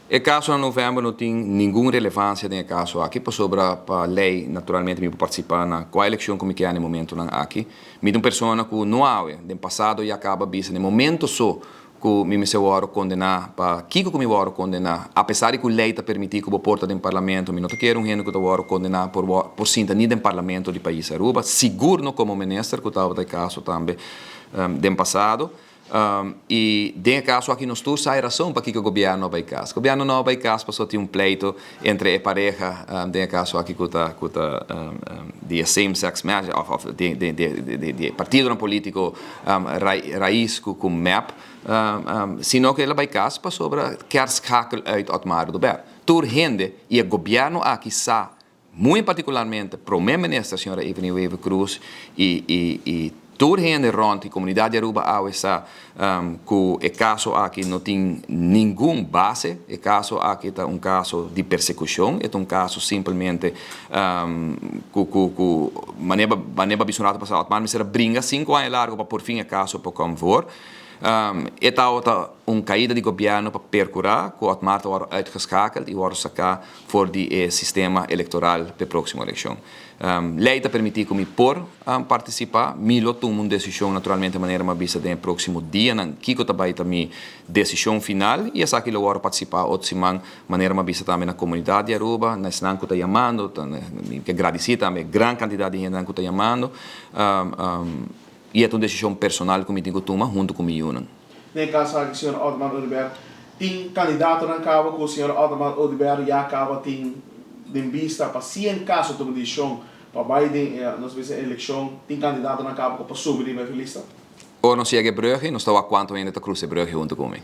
E caso na november no tin ningun relevancia den e caso aki, pasobra pa ley naturalmente mi por participa na cua eleccion cu mi kier na e momentonan aki. Mi ta un persona cu no awe, den pasado ya caba bisa na e momento so cu mi mester worde condena pa kico cu mi worde condena, apesar di cu ley ta permiti cu bo por ta den parlamento, mi no ta kere un hende cu ta worde condena por sinta ni den parlamento di pais Aruba, sigur no como minister cu tabata e caso tambe den pasado. Y den e caso aki nos tur sa e razon pakico gobierno a bay cas. Gobierno no a bay cas pasobra tin un pleito entre e pareha, den e caso aki cu ta di e same sex marriage of di e partidonan politico Raiz cu MEP, sino cu el a bay cas pasobra kier schakel uit Otmar Oduber. Tur hende y e gobierno aki sa, muy particularmente Prome Minister señora Evelyn Wever-Croes y tur hende rond e comunidad di Aruba awe sa cu e caso aki no tin ningun base. E caso aki ta un caso di persecucion, ta un caso simplemente cu manera bisa un rato pasa, maar mester bringa 5 aña largo pa por fin e caso por come voor. E ta un caida di gobierno pa percura cu Otmar ta wordo uitgeschakeld y wordo saca for di e sistema electoral pa e proximo eleccion. Ley ta permiti cu mi por participa, mi lo tuma un decision naturalmente manera mi a bisa den proximo dianan kico ta bay ta mi decision final y esaki lo wordo participa otro siman, manera mi a bisa tambe na comunidad di Aruba, na esnan cu ta yamando, mi kier gradici tambe gran cantidad di hende cu ta yamando, y ta un decision personal cu mi tin cu tuma hunto cu mi yiunan. Den caso aki, señor Otmar Oduber, tin candidatonan caba cu señor Otmar Oduber ya caba tin den vista pa si en caso tuma decision pa bay den nos bisa eleccion, tin candidatonan caba cu pa subi riba e lista? Ora nos yega e brug, nos ta wak cuanto hende ta cruza e brug hunto cu mi.